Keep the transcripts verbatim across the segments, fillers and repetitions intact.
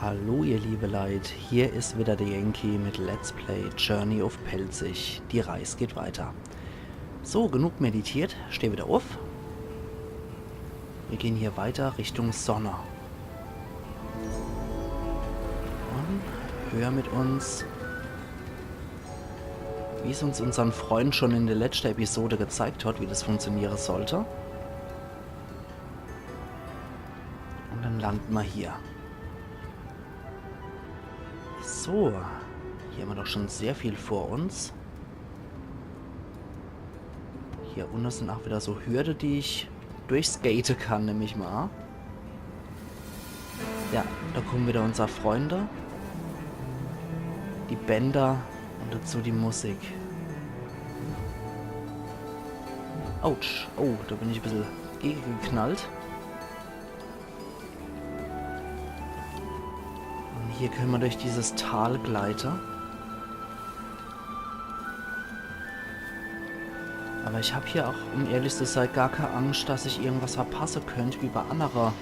Hallo ihr liebe Leit, hier is wieder der Yankee mit Let's Play Journey uff Pälzisch. Die Reis geht weiter. So, genug meditiert, steh wieder uff. Wir gehen hier weiter Richtung Sonne. Und hör mit uns, wie's uns unsern Freund schon in der letzten Episode gezeigt hat, wie das funktionieren sollte. Und dann landen wir hier. So, hier haben wir doch schon sehr viel vor uns. Hier unten sind auch wieder so Hürde, die ich durchskate kann, nemm ich mal. Ja, da kommen wieder unsere Freunde. Die Bänder und dazu die Musik. Autsch. Oh, da bin ich ein bisschen gegengeknallt. Und hier können wir durch dieses Tal gleiten. Aber ich hab hier auch, um ehrlich zu sein, gar keine Angst, dass ich irgendwas verpassen könnte, wie bei anderen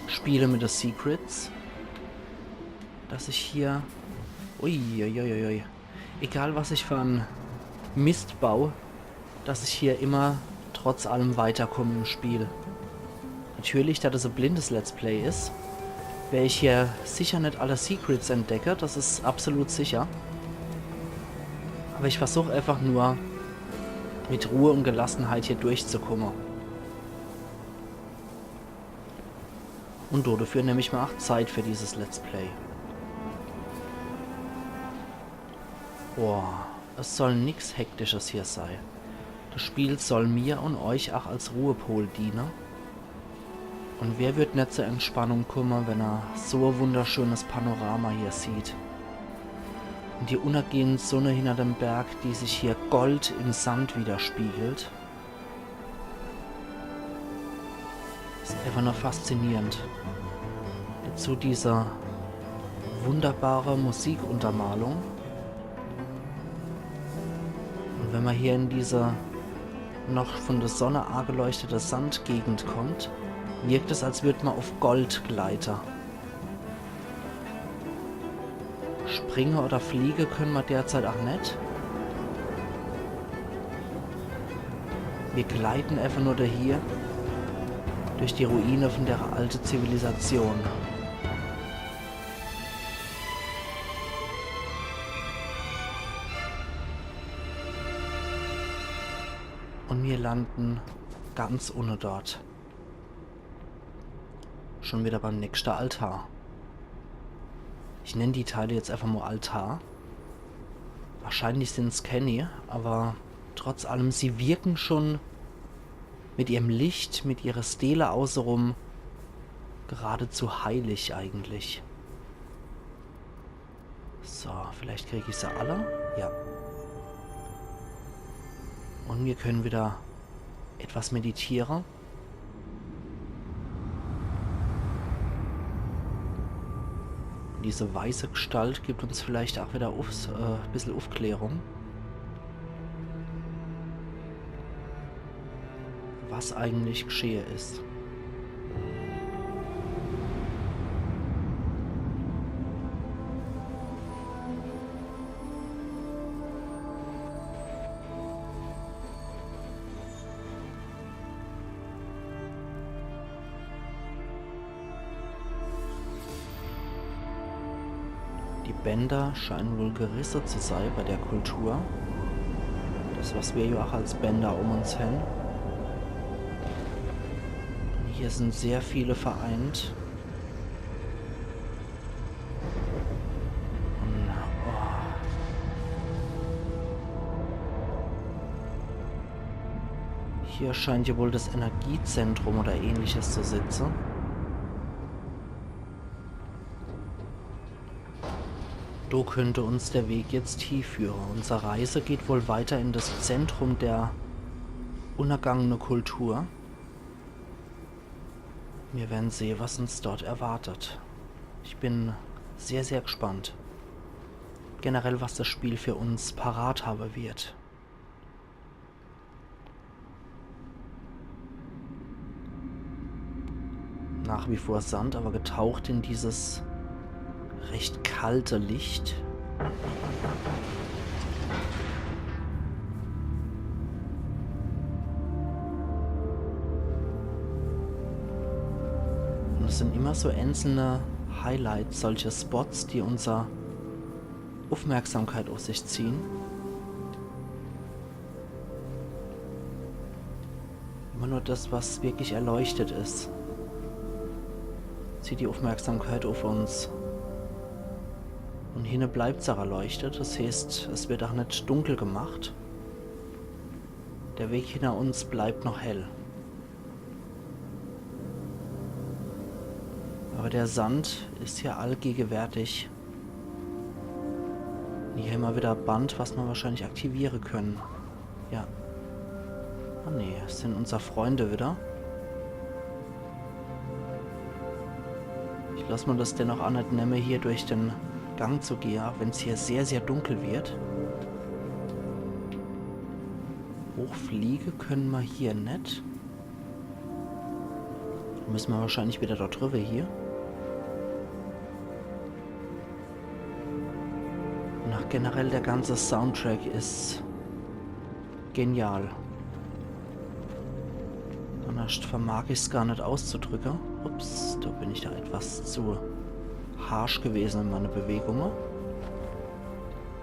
Spielen mit den Secrets. Dass ich hier... Uiuiuiui. Egal, was ich für einen Mist baue, dass ich hier immer trotz allem weiterkomme im Spiel. Natürlich, da das ein blindes Let's Play ist, werde ich hier sicher nicht alle Secrets entdecken, das ist absolut sicher. Aber ich versuche einfach nur, mit Ruhe und Gelassenheit hier durchzukommen. Und dafür nehme ich mir auch Zeit für dieses Let's Play. Boah, es soll nix Hektisches hier sei. Das Spiel soll mir und euch auch als Ruhepol dienen. Und wer wird nicht zur Entspannung kommen, wenn er so ein wunderschönes Panorama hier sieht? Und die untergehende Sonne hinter dem Berg, die sich hier Gold im Sand widerspiegelt. Ist einfach nur faszinierend. Dazu diese wunderbare Musikuntermalung. Und wenn man hier in diese noch von der Sonne angeleuchtete Sandgegend kommt, wirkt es, als würde man auf Gold gleiten. Springe oder fliege können wir derzeit auch nicht. Wir gleiten einfach nur da hier durch die Ruine von der alten Zivilisation. Und wir landen ganz unne dort. Schon wieder beim nächsten Altar. Ich nenne die Teile jetzt einfach mal Altar. Wahrscheinlich sind's kenni, aber trotz allem, sie wirken schon mit ihrem Licht, mit ihrer Stele außerum geradezu heilig eigentlich. So, vielleicht krieg ich sie alle. Ja. Und wir können wieder etwas meditieren. Diese weiße Gestalt gibt uns vielleicht auch wieder Uffs-, äh, ein bisschen Aufklärung, was eigentlich geschehen ist. Die Bänder scheinen wohl gerisse zu sei bei der Kultur. Das, was wir ja auch als Bänder um uns hän. Und hier sind sehr viele vereint. Und, oh. Hier scheint ja wohl das Energiezentrum oder ähnliches zu sitzen. Do könnte uns der Weg jetzt hieführe. Unsere Reise geht wohl weiter in das Zentrum der untergangene Kultur. Wir werden sehen, was uns dort erwartet. Ich bin sehr, sehr gespannt. Generell, was das Spiel für uns parat haben wird. Nach wie vor Sand, aber getaucht in dieses recht kalte Licht. Und es sind immer so einzelne Highlights, solche Spots, die unser Aufmerksamkeit auf sich ziehen. Immer nur das, was wirklich erleuchtet ist, zieht die Aufmerksamkeit auf uns. Und hinne bleibt's auch erleuchtet, das heißt, es wird auch nicht dunkel gemacht. Der Weg hinter uns bleibt noch hell. Aber der Sand ist hier allgegenwärtig. Hier immer wieder Band, was man wahrscheinlich aktivieren können. Ja. Ah nee, es sind unsere Freunde wieder. Ich lass mal das dennoch auch nicht nemme, hier durch den Gang zu gehen, auch wenn's hier sehr, sehr dunkel wird. Hochfliege können wir hier nicht. Müssen wir wahrscheinlich wieder dort drüber hier. Und auch generell der ganze Soundtrack ist genial. Anders vermag ich's gar nicht auszudrücken. Ups, da bin ich da etwas zu harsch gewesen in meine Bewegungen.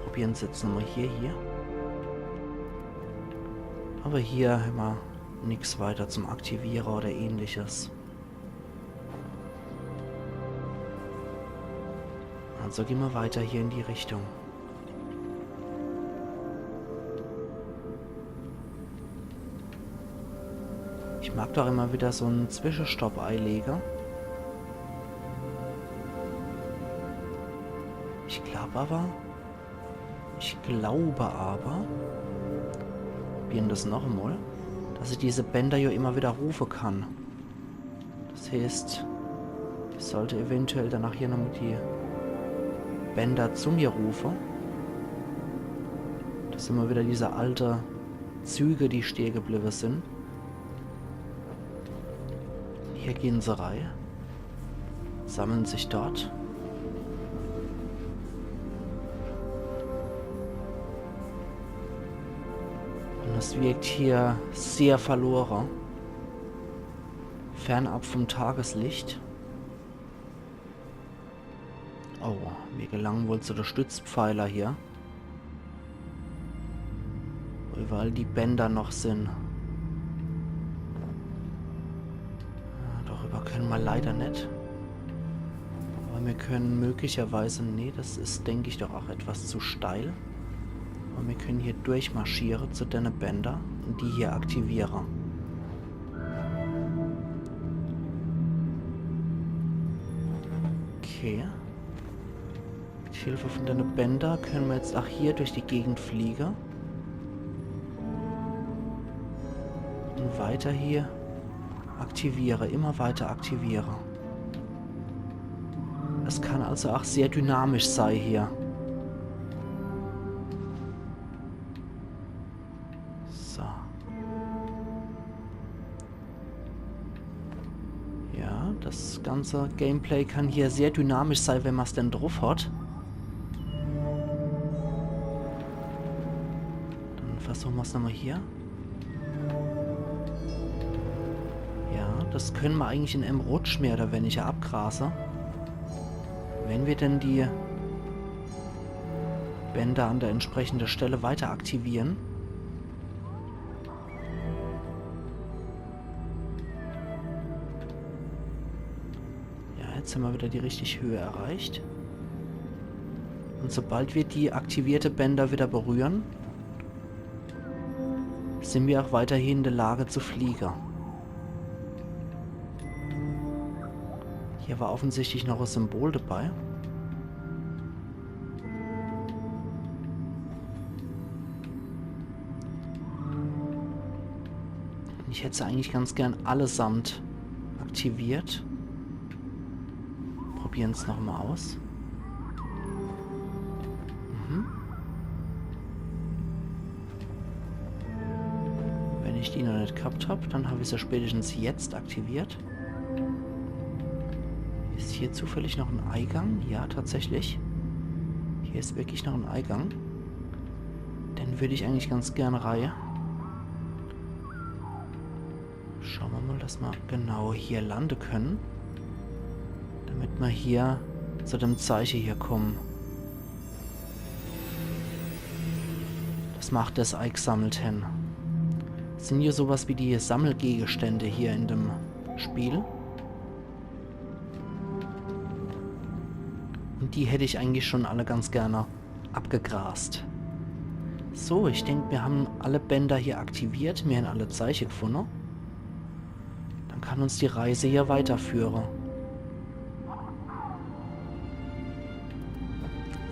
Probieren's jetzt nochmal hier, hier. Aber hier haben wir nix weiter zum Aktivieren oder ähnliches. Also gehen wir weiter hier in die Richtung. Ich mag doch immer wieder so einen Zwischenstopp einlegen. Ich glaub aber, ich glaube aber, probieren das noch einmal, dass ich diese Bänder ja immer wieder rufen kann. Das heißt, ich sollte eventuell danach hier nochmal die Bänder zu mir rufen. Das sind immer wieder diese alte Züge, die stehen geblieben sind. Hier gehen sie rein, sammeln sich dort. Und das wirkt hier sehr verloren. Fernab vom Tageslicht. Oh, wir gelangen wohl zu der Stützpfeiler hier. Wo überall die Bänder noch sind. Ja, darüber können wir leider nicht. Aber wir können möglicherweise, nee, das ist, denke ich, doch auch etwas zu steil. Aber wir können hier durchmarschieren zu denen Bänder und die hier aktivieren. Okay. Mit Hilfe von denen Bänder können wir jetzt auch hier durch die Gegend fliegen. Und weiter hier aktivieren, immer weiter aktivieren. Es kann also auch sehr dynamisch sein hier. So. Ja, das ganze Gameplay kann hier sehr dynamisch sein, wenn man's denn drauf hat. Dann versuchen wir's nochmal hier. Ja, das können wir eigentlich in einem Rutsch mehr oder weniger abgrasen. Wenn wir denn die Bänder an der entsprechenden Stelle weiter aktivieren. Ja, jetzt haben wir wieder die richtige Höhe erreicht. Und sobald wir die aktivierte Bänder wieder berühren, sind wir auch weiterhin in der Lage zu fliegen. Hier war offensichtlich noch ein Symbol dabei. Ich hätte sie eigentlich ganz gern allesamt aktiviert. Probieren es nochmal aus. Mhm. Wenn ich die noch nicht gehabt habe, dann habe ich sie spätestens jetzt aktiviert. Ist Hier zufällig noch en Eigang? Ja, tatsächlich. Hier is wirklich noch en Eigang. Den würd ich eigentlich ganz gern rei. Schau mer mal, dass mer genau hier lande können. Damit mer hier zu dem Zeiche hier kommen. Dass mer ach des eigsammelt hen. Sin jo sowas wie die Sammelgegenstände hier in dem Spiel. Und die hätt ich eigentlich schon alle ganz gerne abgegrast. So, ich denk, mir haben alle Bänder hier aktiviert. Mir haben alle Zeiche gefunne. Dann kann uns die Reise hier weiterführe.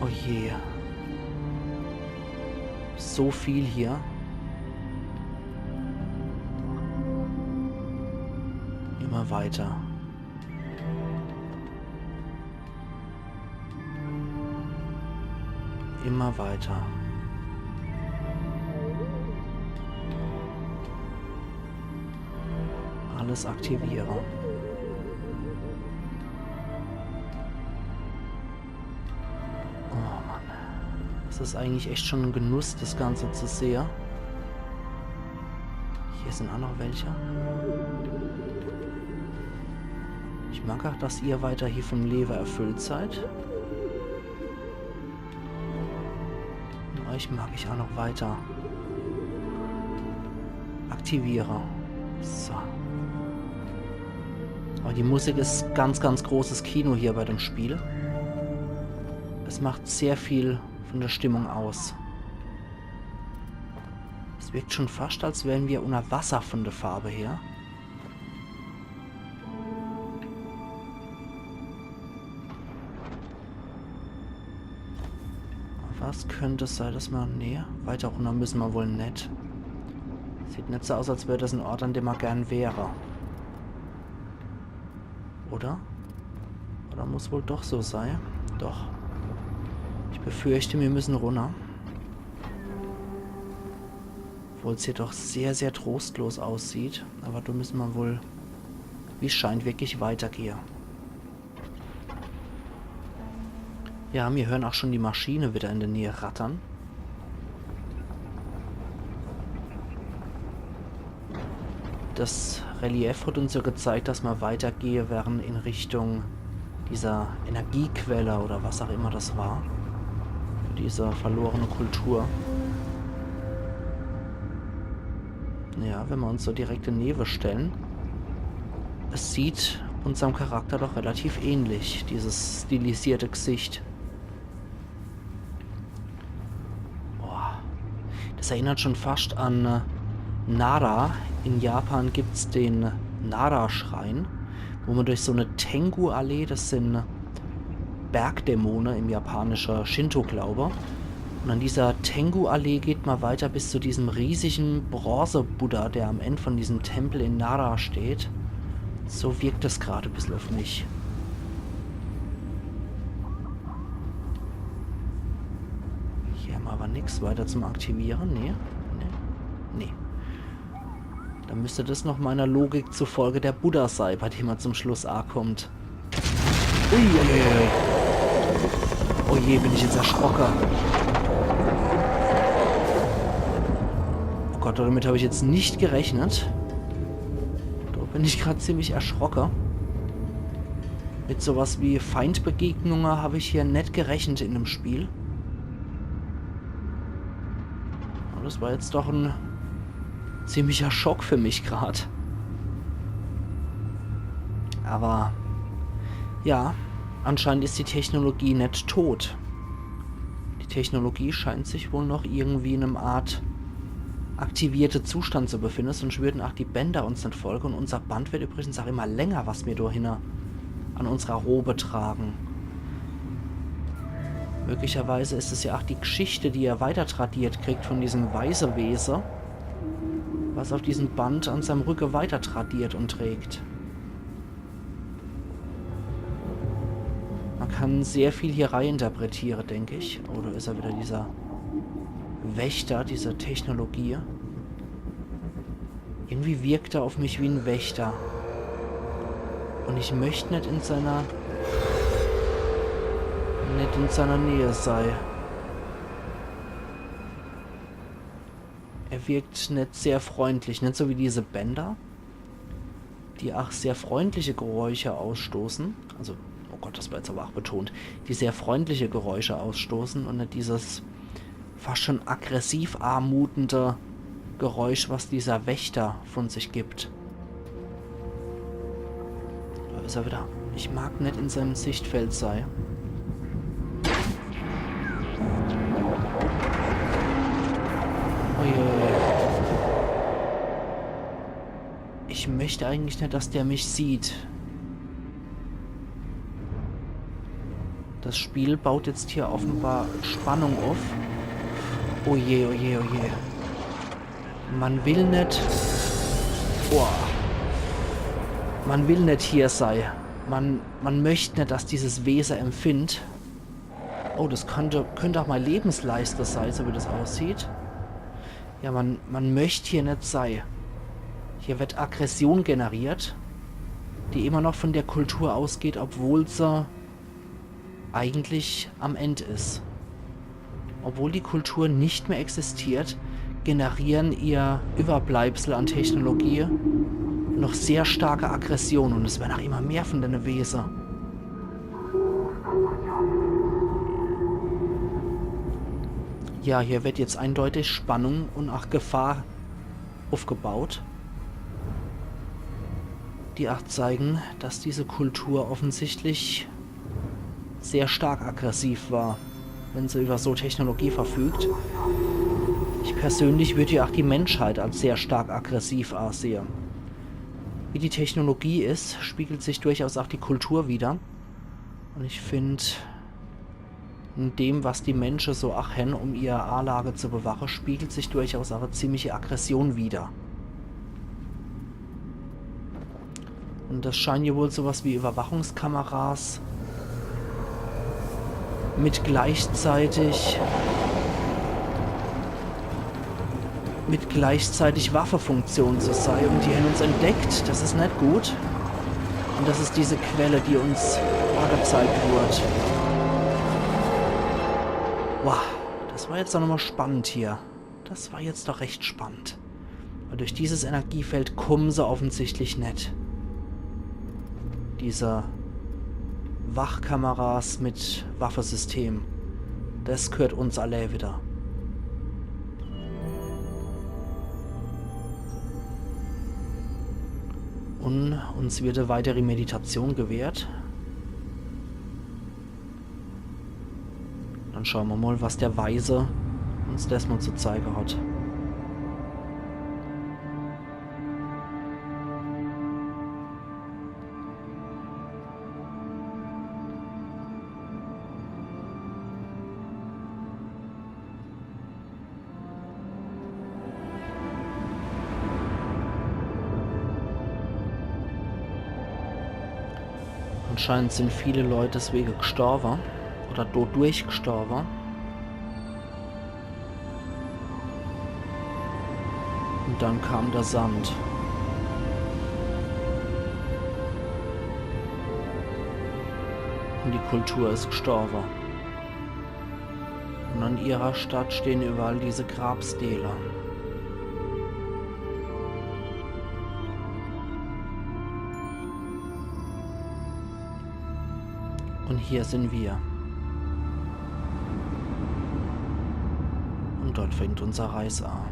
Oh je. So viel hier. Immer weiter. Immer weiter. Alles aktiviere. Oh Mann. Es is eigentlich echt schon en Genuss, des Ganze zu sehe. Hier sin ach noch welche. Ich mag ach, dass ihr weiterhin vom Lewe erfüllt seid. Und euch mag ich ach noch weiter. Aktiviere. So. Aber die Musik is ganz, ganz großes Kino hier bei dem Spiel. Es macht sehr viel von der Stimmung aus. Es wirkt schon fast, als wären wir unter Wasser von der Farbe her. Was könnte es sein, dass mer... Nee, weiter runter müssen mer wohl net. Sieht net so aus, als wär das en Ort, an dem mer gern wäre. Oder? Oder muss wohl doch so sei? Doch. Ich befürchte, mir müssen runter. Obwohl's hier doch sehr, sehr trostlos aussieht. Aber do müssen mer wohl, wie's scheint, wirklich weitergehe. Ja, mir hören auch schon die Maschine wieder in der Nähe rattern. Das Relief hat uns ja gezeigt, dass mer weitergehe werden in Richtung dieser Energiequelle oder was auch immer das war. Für diese verlorene Kultur. Ja, wenn mer uns so direkt denewe stellen. Es sieht unserm Charakter doch relativ ähnlich, dieses stilisierte Gesicht. Boah. Das erinnert schon fast an, äh, Nara. In Japan gibt's den Nara-Schrein, wo mer durch so ne Tengu-Allee, das sin Bergdämone im japanische Shinto-Glaube, und an dieser Tengu-Allee geht mer weiter bis zu diesem riesigen Bronze-Buddha, der am End von diesem Tempel in Nara steht. So wirkt das grad e bissel auf mich. Hier hämmer aber nix weiter zum Aktivieren. Nee. Nee. Nee. Dann müsst das noch meiner Logik zufolge der Buddha sei, bei dem er zum Schluss akommt. Ui, ui, ui. Oh je, bin ich jetzt erschrocke. Oh Gott, damit hab ich jetzt net gerechnet. Do bin ich grad ziemlich erschrocke. Mit sowas wie Feindbegegnunge hab ich hier net gerechnet in dem Spiel. Und das war jetzt doch en ziemlicher Schock für mich grad. Aber ja, anscheinend is die Technologie net tot. Die Technologie scheint sich wohl noch irgendwie in ener Art aktivierte Zustand zu befinden, sonst würden auch die Bänder uns net folge. Und unser Band wird übrigens auch immer länger, was mir do hinne an unserer Robe tragen. Möglicherweise is es ja auch die Geschichte, die er weiter tradiert kriegt von diesem weise Wese, was auf diesem Band an seinem Rücke weiter tradiert und trägt. Man kann sehr viel hier reininterpretieren, denk ich. Oder is er wieder dieser Wächter dieser Technologie? Irgendwie wirkt er auf mich wie en Wächter. Und ich möcht net in seiner Net in seiner Nähe sei. Er wirkt net sehr freundlich, net so wie diese Bänder, die ach sehr freundliche Geräusche ausstoßen. Also, oh Gott, das war jetzt aber ach betont, die sehr freundliche Geräusche ausstoßen und net dieses fast schon aggressiv anmutende Geräusch, was dieser Wächter von sich gibt. Da is er wieder. Ich mag net in seinem Sichtfeld sei. Oh je. Ich möcht eigentlich net, dass der mich sieht. Das Spiel baut jetzt hier offenbar Spannung auf. Oh je, oh je, oh je. Man will net. Boah. Man will net hier sei. Man, man möcht net, dass dieses Wese empfindt. Oh, das könnte, könnte auch mal Lebensleiste sei, so wie das aussieht. Ja, man, man möcht hier net sei. Hier wird Aggression generiert, die immer noch von der Kultur ausgeht, obwohl sie eigentlich am End is. Obwohl die Kultur nicht mehr existiert, generieren ihr Überbleibsel an Technologie noch sehr starke Aggression und es werden auch immer mehr von denen Wese. Ja, hier wird jetzt eindeutig Spannung und auch Gefahr aufgebaut, die auch zeigen, dass diese Kultur offensichtlich sehr stark aggressiv war, wenn sie über so Technologie verfügt. Ich persönlich würde ja auch die Menschheit als sehr stark aggressiv ansehen. Wie die Technologie ist, spiegelt sich durchaus auch die Kultur wider. Und ich finde, in dem, was die Menschen so ach hen, um ihre Anlage zu bewachen, spiegelt sich durchaus auch eine ziemliche Aggression wider. Und das scheinen ja wohl sowas wie Überwachungskameras mit gleichzeitig mit gleichzeitig Waffefunktion zu sein. Und die haben uns entdeckt. Das ist nicht gut. Und das ist diese Quelle, die uns angezeigt wird. Wow, das war jetzt doch nochmal spannend hier. Das war jetzt doch recht spannend. Weil durch dieses Energiefeld kommen sie offensichtlich nicht. Diese Wachkameras mit Waffesystem. Das gehört uns alle wieder. Und uns wird eine weitere Meditation gewährt. Dann schauen wir mal, was der Weise uns diesmal zu zeigen hat. Anscheinend sind viele Leute deswegen gestorben oder dodurch gestorben. Und dann kam der Sand. Und die Kultur ist gestorben. Und an ihrer Stadt stehen überall diese Grabstele. Und hier sind wir. Und dort fängt unser Reis an.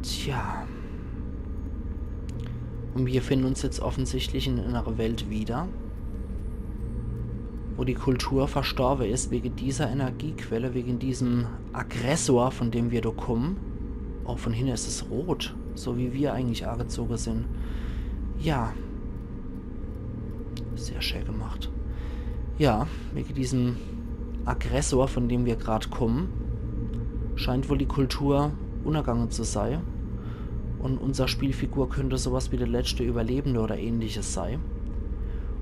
Tja. Und wir finden uns jetzt offensichtlich in einer Welt wieder, wo die Kultur verstorben ist wegen dieser Energiequelle, wegen diesem Aggressor, von dem wir da kommen. Oh, von hinten ist es rot, so wie wir eigentlich angezogen sind. Ja. Sehr schön gemacht. Ja, wegen diesem Aggressor, von dem wir gerade kommen, scheint wohl die Kultur untergangen zu sein. Und unsere Spielfigur könnte sowas wie der letzte Überlebende oder ähnliches sein.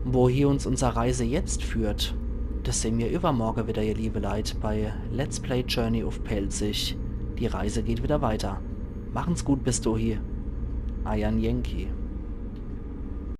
Und wohin uns unsere Reise jetzt führt, Das sehn mir iwwermorge widder, ihr liewe Leit, bei Let's Play Journey uff Pälzisch. Die Reise geht widder weiter. Machen's gut bis dohi. Eier Yankee.